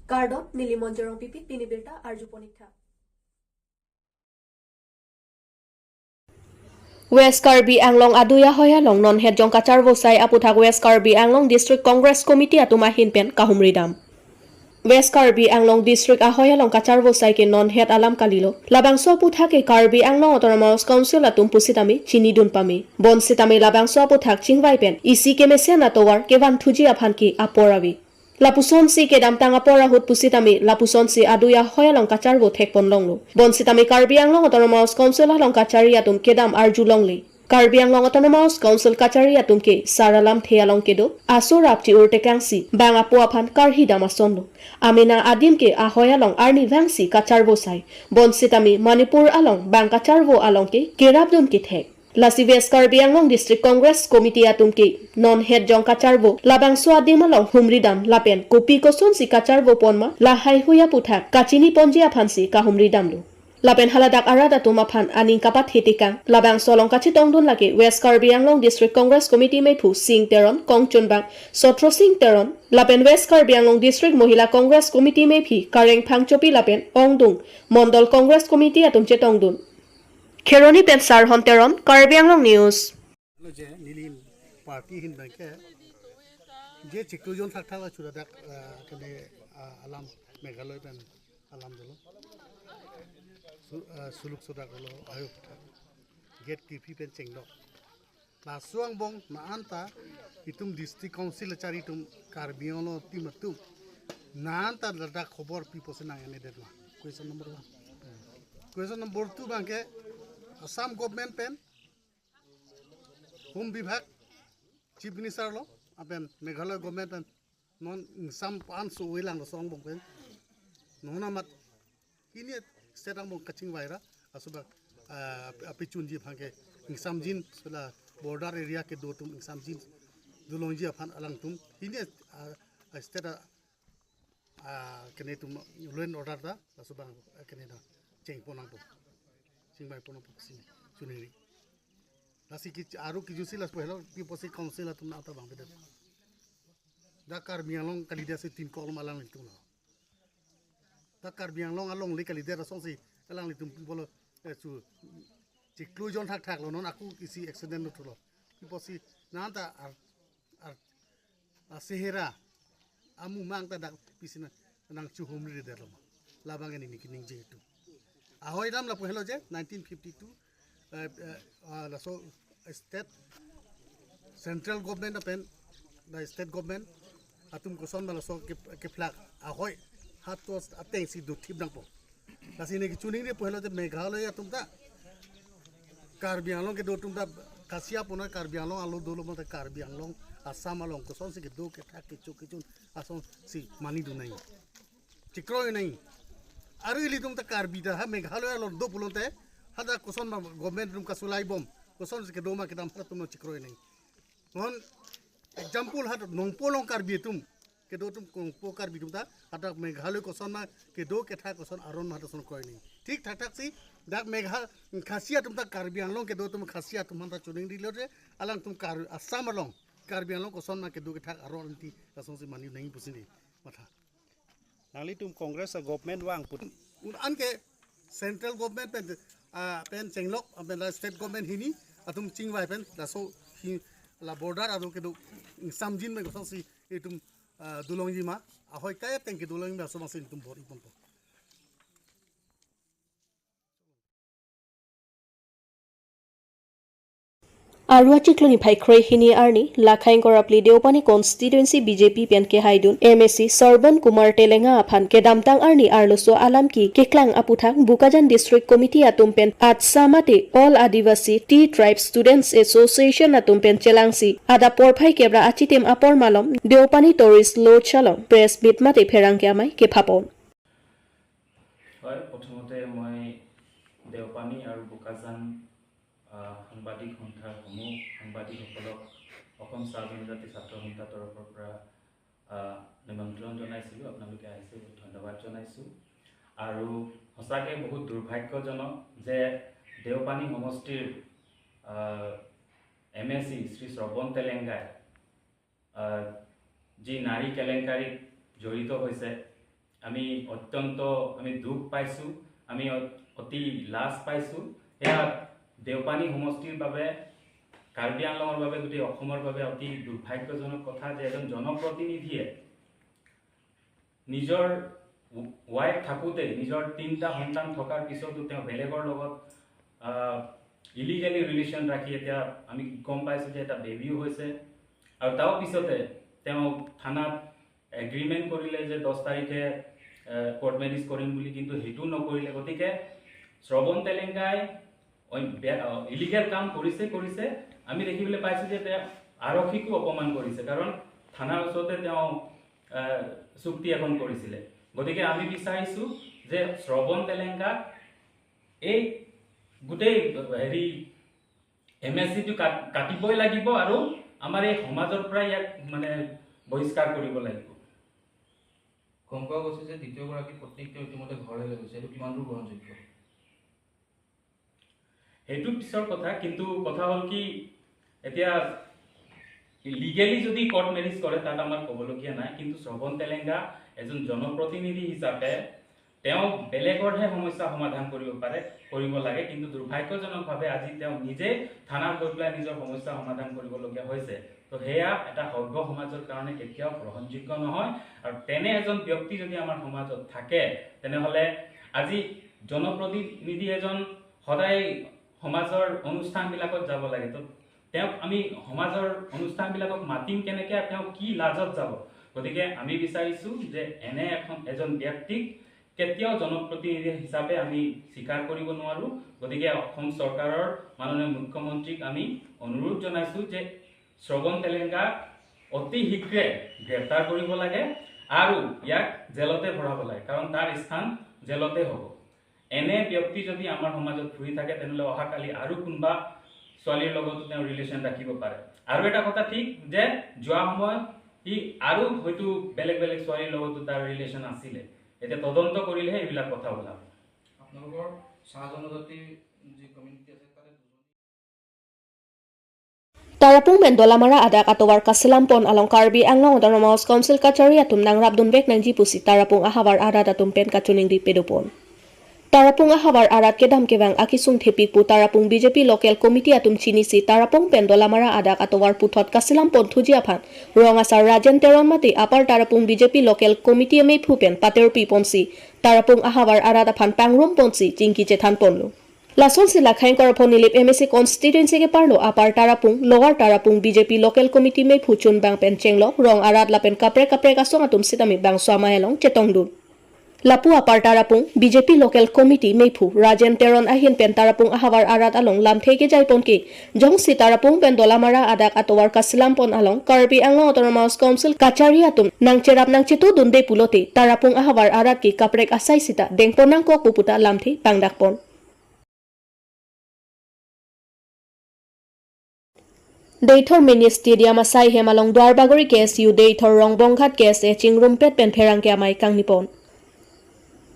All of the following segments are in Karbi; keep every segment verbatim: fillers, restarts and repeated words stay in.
Kardom, neli Monjorong Pipit, pini birta arju ponik tha. West Karbi Anglong adui ahoi along non het jong kacharvosai aputhak West Karbi Anglong District Congress Committee atum ahin pen kahumri dam. West Karbi Anglong District ahoi along kacharvosai ke non het alam kalilo. Labangso aputhak ke Karbi Anglong Autonomous Council atum pusitame chinidun pame. Bonsitame labangso aputhak chingvai pen isi kemesen atovar kevanthuji aphan ke apor ave. Lapusonsi kedamtang apor ahut pusitame lapusonsi adui ahoi along kacharvo thekpon longlo. Bonsitame Karbi Anglong Autonomous Council along kachari atum kedam arjulongle. Karbi Anglong Autonomous Council kachari atum ke sar alamthe along kedo asor apchi urtekangsi bang apo aphan karhi dam asonlo. Amena adim ke ahoi along arnivangsi kacharvosai. Bonsitame Manipur along bang kacharvo along ke kerapdun kethek. Lasi West Karbi Anglong District Congress Committee atum ke non het jong kacharvo labangso adim along humri dam lapen kopi kosonsi kacharvo ponma lahai hui aputhak kachini ponji aphansi kahumri damlo. Lapen haladak arat atum aphan aning kapathe tekang labangso along kachetongdun lake West Karbi Anglong District Congress Committee mephu Sing Teron, kongchunbang Sotro Sing Teron, lapen West Karbi Anglong District Mohila Congress Committee mephi Kareng Phangchopi lapen ongdung Mondol Congress Committee atum chetongdun. Kheroni pen Sarhon Teron, Karbi Anglong News. Lo je neli party ahin abangke je chiklo jon thakthak la chura dak, ah, kene, ah, alam Meghalaya pen alam dolo. Su-, ah, suluk sodak lo ayo thak. Gate kipi pen chenglok. Laso angbong nanta itum District Council chari atum Karbi Anglong team atum nanta ladak khobor pi pusi nang ene detma. Question number one. Question number two abangke Assam government pen Home Bibhag, Chief Minister lo, lapen Meghalaya government pen non ingsam pan so welang lo song bong pen. Non amat hini state angbong kachingvai ra, asubak, ah, apichunji abangke ingsamjin, sula border area kedo atum ingsamjin, dulongji aphan alangtum. Hini, ah, ah, state, ah, ah, kene atum law and order ta, laso abang, ah, kene ta chengpon nangpo. Chingvai pon nangpo sini, suniri. Lasi ki aru kijutsi laso pehlo, pi pusi council atum nangta bang beda. Dak Karbi Anglong kalidet si tin kolom alanglitum lo. Dak Karbi Anglong alongle kalidet asonsi alanglitum pi pulo, eh, su chiklo jon thakthak lo non ako isi accident lo thulo. Pi pusi nanta ar, ar, asehera, amumang ta dak pisi nang chuhumri detlo ma. Labang ini niki ningje itu. Ahoi dam lapu helo je, nineteen fifty-two, eh, eh, ah, laso state, central government lapen, the state government, atum kosonma laso ke, keplak, ahoi, hatos atengsi dothip nangpo. Lasi neli kachiningri pu helo je Meghalaya atum ta, Karbi Anglong kedo atum ta, Khasi apona Karbi Anglong alo dolo mate Karbi Anglong, Assam along, kosonsi kedo kethak kecho kechun, asonsi manidun nang. Chikroi nang. Aru ilitum ta Karbi ta, ha Meghalaya along do pulote, ha ta kosonma government atum kasulai bom, kosonsi kedo ma kedam ha atum no chikroi nang. Non example ha Nongpo along Karbi atum, kedo atum Nongpo Karbi atum ta, ha ta Meghalaya kosonma kedo kethak koson aron ma ha ta son kroi nang. Thik thakthak si, dak Megha-, Khasi atum ta Karbi Anglong kedo atum Khasi atum aphan ta chiningri lo je, alangtum Kar-, Assam along, Karbi Anglong kosonma kedo kethak aron ti, asonsi mani nang pusi neli matha. Nanglitum Congress a government vang put. Anke central government pen, ah, pen chenglok, ah, pen la state government hini, atum chingvai pen, laso hi, la border atum kedo ingsamjin pen kosonsi itum, ah, dulongji ma, ahoi kaya teng kedulongji ma, asomasi itum bor-i ponpo. Aru achiklo niphai kre-hini arni, Lakhaing Korapli Deopani Constituency B J P pen kehaidun M A C Sarbon Kumar Telenga aphan kedamtang arni arloso alam ke keklang aputhak Bokajan District Committee atum pen ADSA mate All Adivasi Tea Tribe Students Association atum pen chelangsi adap porphai kebra achitim apor malom Deopani Tourist Lodge along press meet mate pherangke amei kephapon. হয়, প্ৰথমতে মই দেওপানী আৰু বোকাজান, আহ, সাংবাদিক সন্থাৰ সমূহ সাংবাদিকসকলক অসম চাহ জনজাতি ছাত্ৰ সন্থাৰ তৰফৰ পৰা, আহ, নিমন্ত্ৰণ জনাইছিলোঁ। আপোনালোকে আহিছে, বহুত ধন্যবাদ জনাইছোঁ। আৰু সঁচাকৈ বহুত দুৰ্ভাগ্যজনক যে দেওপানী সমষ্টিৰ, আহ, এম এ চি শ্ৰী শ্ৰৱণ তেলেংগাই, আহ, যি নাৰী কেলেংকাৰীত জড়িত হৈছে, আমি অত্যন্ত আমি দুখ পাইছোঁ, আমি অ- অতি লাজ পাইছোঁ। এয়া দেওপানী সমষ্টিৰ বাবে, কাৰ্বি আংলঙৰ বাবে, গোটেই অসমৰ বাবে অতি দুৰ্ভাগ্যজনক কথা যে এজন জনপ্ৰতিনিধিয়ে নিজৰ ৱাইফ থাকোঁতে, নিজৰ তিনিটা সন্তান থকাৰ পিছতো তেওঁ বেলেগৰ লগত ইলিগেলি ৰিলেশ্যন ৰাখি এতিয়া আমি গম পাইছোঁ যে এটা বেবীও হৈছে। আৰু তাৰ পিছতে তেওঁ থানাত এগ্ৰিমেণ্ট কৰিলে যে দহ তাৰিখে কৰ্ট মেৰিজ কৰিম বুলি, কিন্তু সেইটো নকৰিলে। গতিকে শ্ৰৱণ তেলেংগাই ইলিগেল কাম কৰিছে কৰিছে আমি দেখিবলৈ পাইছোঁ যে তেওঁ আৰক্ষীকো অপমান কৰিছে, কাৰণ থানাৰ ওচৰতে তেওঁ আহ, চুক্তি এখন কৰিছিলে। গতিকে আমি বিচাৰিছোঁ যে শ্ৰৱণ তেলেংগাক এই গোটেই হেৰি এম এছ চিটো কাট কাটিবই লাগিব আৰু আমাৰ এই সমাজৰ পৰা ইয়াক মানে বহিষ্কাৰ কৰিব লাগিব। গম পোৱা গৈছে যে দ্বিতীয়গৰাকী পত্নীক তেওঁ ইতিমধ্যে ঘৰলৈ লৈ গৈছে, এইটো কিমান দূৰ গ্ৰহণযোগ্য? সেইটো পিছৰ কথা, কিন্তু কথা হ'ল কি, এতিয়া লিগেলি যদি কৰ্ট মেৰিজ কৰে তাত আমাৰ ক'বলগীয়া নাই, কিন্তু শ্ৰৱণ তেলেংগা এজন জনপ্ৰতিনিধি হিচাপে তেওঁ বেলেগৰহে সমস্যা সমাধান কৰিব পাৰে, কৰিব লাগে। কিন্তু দুৰ্ভাগ্যজনকভাৱে আজি তেওঁ নিজে থানাত গৈ পেলাই নিজৰ সমস্যা সমাধান কৰিবলগীয়া হৈছে। তো সেয়া এটা সভ্য সমাজৰ কাৰণে কেতিয়াও গ্ৰহণযোগ্য নহয়। আৰু তেনে এজন ব্যক্তি যদি আমাৰ সমাজত থাকে, তেনেহ'লে আজি জনপ্ৰতিনিধি এজন সদায় সমাজৰ অনুষ্ঠানবিলাকত যাব লাগে। তো তেওঁক আমি সমাজৰ অনুষ্ঠানবিলাকক মাতিম কেনেকে আৰু তেওঁ কি লাজত যাব? গতিকে আমি বিচাৰিছোঁ যে এনে এখন এজন ব্যক্তিক কেতিয়াও জনপ্ৰতিনিধি হিচাপে আমি স্বীকাৰ কৰিব নোৱাৰোঁ। গতিকে অসম চৰকাৰৰ মাননীয় মুখ্যমন্ত্ৰীক আমি অনুৰোধ জনাইছোঁ যে শ্ৰৱণ তেলেংগাক অতি শীঘ্ৰে গ্ৰেপ্তাৰ কৰিব লাগে আৰু ইয়াক জেলতে ভৰাব লাগে, কাৰণ তাৰ স্থান জেলতে হ'ব। এনে ব্যক্তি যদি আমাৰ সমাজত ঘূৰি থাকে, তেনেহ'লে অহাকালি আৰু কোনোবা ছোৱালীৰ লগতো তেওঁ ৰিলেশ্যন ৰাখিব পাৰে। আৰু এটা কথা ঠিক যে যোৱা সময়ত সি আৰু হয়তো বেলেগ বেলেগ ছোৱালীৰ লগতো তাৰ ৰিলেশ্যন আছিলে। এতিয়া তদন্ত কৰিলেহে এইবিলাক কথা ওলাব। আপোনালোকৰ চাহ জনজাতি যি কমিউনিটি আছে তাতে দুজন Tarapung pen Dolamara adak atovar kasilampon along Karbi Anglong Autonomous Council kachari atum nangrapdunvek nangji pusi Tarapung ahavar arat atum pen kachiningri pedopon. Tarapung ahavar arat kedam kevang akisung thepik pu Tarapung B J P local committee atum chinisi Tarapung pen Dolamara adak atovar puthot kasilampon thuji aphan rong asar Rajen Teron mate Upper Tarapung B J P local committee amephu pen paterpi ponsi Tarapung ahavar arat aphan pangrum ponsi chingki chethan ponlo. Lasonsi Lakhaing Korapho Nilip M A C constituency keparlo Upper Tarapung, Lower Tarapung B J P local committee mephu chunbang pen chenglok rong arat lapen kaprek kaprek asong atum sitame bangso amei along chetongdun. Lapu Upper Tarapung B J P local committee mephu Rajen Teron ahin pen Tarapung ahavar arat along lamthe kejai ponke, jongsi Tarapung pen Dolamara adak atovar kasilampon along Karbi Anglong Autonomous Council kachari atum nangcherap nangchetudunde pulote Tarapung ahavar arat ke kaprek asai sita dengpon nangkok pu puta lamthe pangdakpon. Deithor Mini Stadium asai hem along Duarbagori K S U Deithor Rongbonghat K S A chingrumpet pen pherangke amei kangnipon.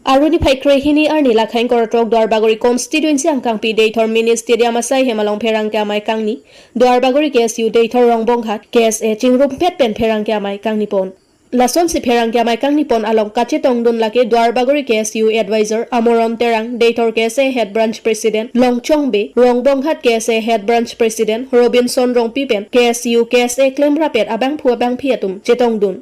Arni phai krehini arni Lakhaing Koratrok Duarbagori constituency angkangpi Deithor Mini Stadium asai hem along pherangke amei kangni Duarbagori K S U Deithor Rongbonghat K S A chingrumpet pen pherangke amei kangnipon. Lasonsi pherangke amei kangnipon along kachetongdun lake Duarbagori K S U advisor Amoron Terang, Deithor K S A head branch president Longchong Bey, Rongbonghat K S A head branch president Robinson Rongpi pen K S U K S A klemrapet abangphu abangphi atum chetongdun.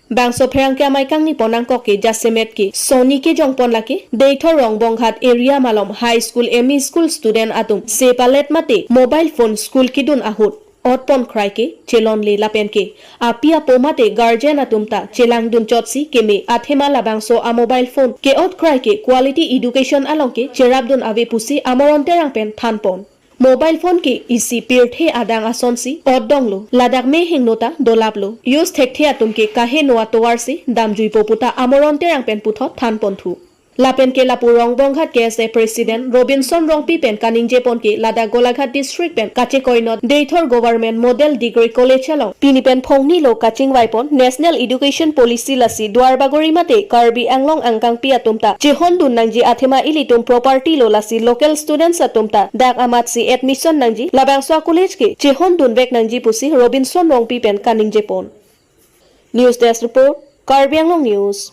Bangso pherangke amei kangnipon nangkok ke jasemet ke soni kejongpon lake Deithor Rongbonghat area malom high school M E school student atum sepalet mate mobile phone school kedun ahut otpon krai ke chelonle lapen ke api apo mate guardian atum ta chelangdun chotsi keme athema labangso a mobile phone ke-ot krai ke quality education along ke cherapdun ave pusi Amoron Terang pen thanpon. Mobile phone ke isi pirthe adang asonsi otdonglo, ladak mehingno ta dolaplo. Use thekthe atum ke kaheno atovarsi damjuipo puta Amoron Terang pen puthot thanponthu. Lapen ke lapu Rongbonghat K S A president Robinson Rongpi pen kaningjepon ke ladak Golaghat district pen kachekoinot Deithor Government Model Degree College along pini pen phongnilo kachingvaipon National Education Policy lasi Duarbagori mate Karbi Anglong angkangpi atum ta chehondun nangji athema ilitum property lo lasi local students atum ta dak amatsi admission nangji labangso a college ke chehondunvek nangji pusi Robinson Rongpi pen kaningjepon. News Desk Report, Karbi Anglong News.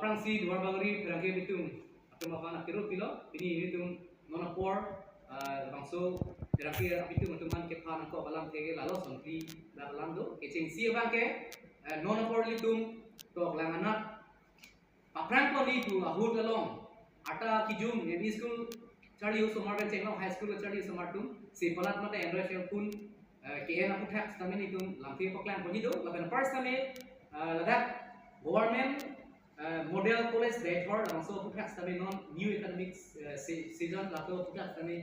Aphrangsi Duarbagori pherangke abitum atum aphan akero pilo, pini ilitum non apor, ah, bangso pherangke abitum atum aphan kephan angko alam theke lalo songkli dak alam do, kechengsi abangke, eh, non apor ilitum tok lang anat paphrang pon-i pu ahut along, arta kijum M E school charli osomar pen chenglong high school charli osomar atum, si palat mate Android cell phone, eh, ke-en aphuthak sitame nelitum lamthe paklang pon-i do, lapen apar sitame, eh, ladak government, eh, model college Deithor labangso aphuthak sitame non new academic, eh, se-, season laso aphuthak sitame,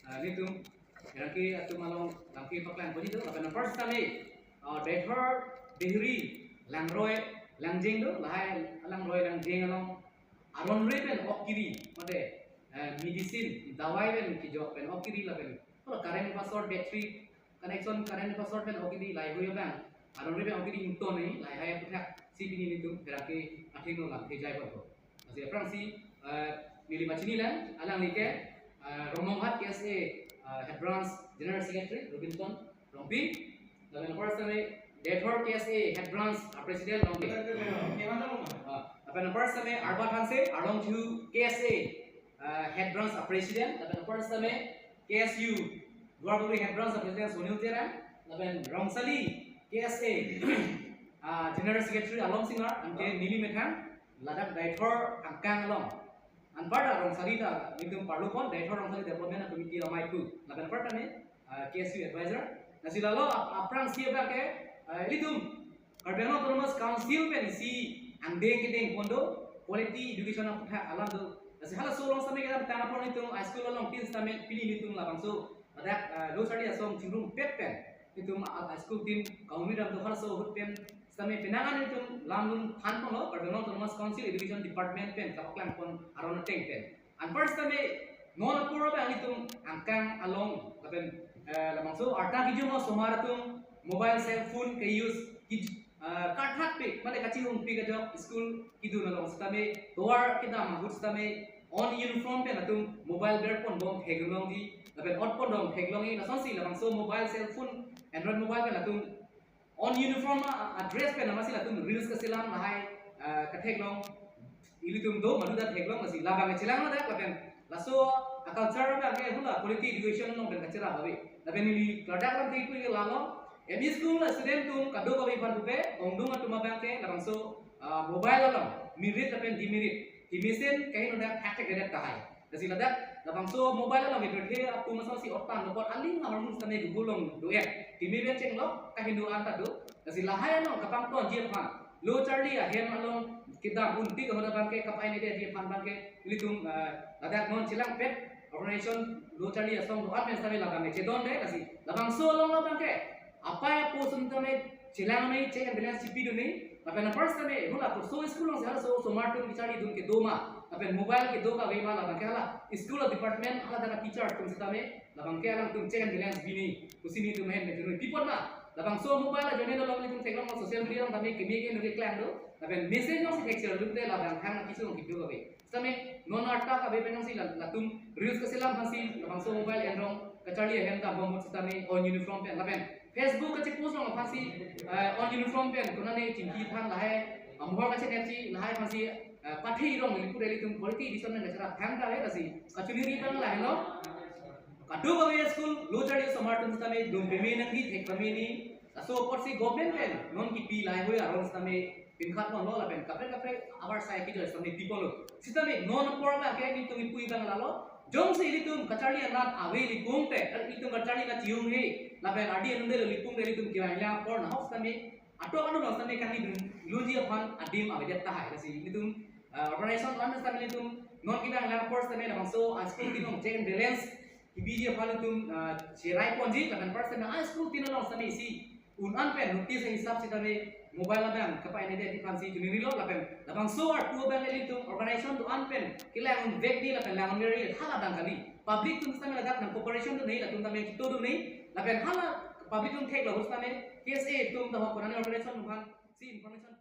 eh, nelitum pherangke atum along lamthe paklang pon-i do, lapen apar sitame, eh, Deithor Dehri Langroi Langjeng do, lahai Langroi Langjeng along aron-re pen ok kiri, mate, eh, medicine, dawai pen kejok pen ok kiri lapen, oh, current passport, battery connection, current passport pen ok kiri lahai hui abang, aron-re pen ok kiri ington-i, lahai aphuthak si pini nelitum pherangke athengno lamthe jai ponpo. Lasi aphrangsi, eh, neli pachini lang, alangli ke, eh, Rongmonghat K S A, eh, Head Branch General Secretary Robinson Rongpi, lapen apar sitame Deithor K S A Head Branch, uh, President Rongpi. Ah, lapen apar sitame Arbat Hanse, Arlongthu K S A, uh, Head Branch, uh, President, lapen apar sitame K S U Duarbagori Head Branch, uh, President Sunil Terang, lapen Rongsali K S A, uh, General Secretary Alom Singnar, anke neli methang ladak Deithor angkang along. Anparta Rongsali ta nelitum parlo pon, Deithor Rongsali Development Committee amei pu. Lapen anparta ne, ah, K S U advisor. Lasi lalo ap-, aphrangsi abangke, ah, ilitum Karbi Anglong Autonomous Council pen isi angdeng kedeng pon do, quality education aphuthak alam do. Lasi halaso along sitame kedamtang apor nelitum high school along tin sitame pini nelitum labangso ladak, ah, lo charli asong chingrum pet pen nelitum, ah, high school tin kaumi dam do, halaso ahut pen sitame penang an nelitum lam lun than ponlo, Karbi Anglong Autonomous Council Education Department pen kapaklang pon aron ateng pen. Anpar sitame non apor abang nelitum angkang along lapen, eh, labangso arta kijum osomar atum mobile cell phone ke-use ki, eh, karthak pik, mane kachihung pik ajok school kedun along sitame, tovar kedam ahut sitame, on uniform pen latum mobile ber pon bom theklongji, lapen ot pon dom theklongji, lasonsi labangso mobile cell phone, Android mobile pen latum on uniform a, a dress pen amatsi latum reels kaselam lahai, ah, katheklong, ilitum do madu ta theklong, lasi labang chelang ladak lapen laso a culture abangke hula quality education along pen kacherap ave. Lapen ili ladak lam te pu lalo, M E school student atum kadokave aphan pupe, ongdung atum abangke labangso, ah, mobile along merit lapen demerit, kemesen kahin odak hak hak dedak tahai. Lasi ladak labangso mobile along ipirthe atum asonsi otan lopot aling ahormu sitame Google along do-et. Timi ven chenglo, kaheno anta do. Lasi lahai along kapangtonji aphan, lo charli ahem along kedam un pik ahut abangke kapai-nedetji aphan abangke ilitum, eh, ladak non chelangpet organization lo charli asong do-an pen sitame labangke chedonde, lasi labangso along abangke apai apo ason tame chelang-un-e, check and balance chipidun-e. Lapen apar sitame hula kurso school alongsi halaso osomar atum kecharlidun kedo ma, lapen mobile kedo kave ma, labangke hala school department, hala dana teacher atum sitame labangke alangtum check and balance bi-ne, pusi nelitum ahin pen chunoi pi pon ma. Labangso mobile ajoine along nelitum theklong, social media along tame kimi ke nuke klang do, lapen message alongsi thekser lute labang thang kisu along kedo kave. Sitame non arta kave pen alongsi la-, latum reels kaselam aphansi labangso mobile enrong kacharli ahem ta bom ahut sitame on uniform pen lapen Facebook kachepost along aphansi, eh, on uniform pen konane chingki than lahai, amohor kachenepsi lahai aphansi, eh, pathe rong lipu deli tum quality education pen kacherap thang ta le lasi kachiniri abang lahelo. Kadokave school lo charli osomar atum sitame dum peme nangji, thek peme nangji. Laso apotsi government pen non kipi lahai hui arong sitame pinkhat ponlo lapen kaprek kaprek abarsai kejoi sitame pi ponlo. Sitame non apor abangke nelitum kipu abang lalo. Jongsi ilitum kacharli anat ave lipung te, ilitum kacharli anat chihung he, lapen ardi anunde lo lipung te ilitum kevang lang apor nahok sitame, atok anu along sitame kangni dun lunji aphan adim avedet tahai. Lasi ilitum, ah, organization lam sitame ilitum non kevang lang apor sitame labangso a school tin along check and balance kebiji aphan ilitum, ah, cherai ponji, lapen apar sitame a school tin along sitame isi un-an pen notice hisap sitame mobile abang kapai-nedetji aphansi chunirilo, lapen labangso arpu abang ilitum organization do-an pen kelang-un-vekji lapen lang-un-verji hala abang kali. Public atum sitame ladak nang cooperation dun-e, latum tame chitodun-e, lapen hala public atum theklo ahut sitame K S A atum ta ho konane organization atum aphansi information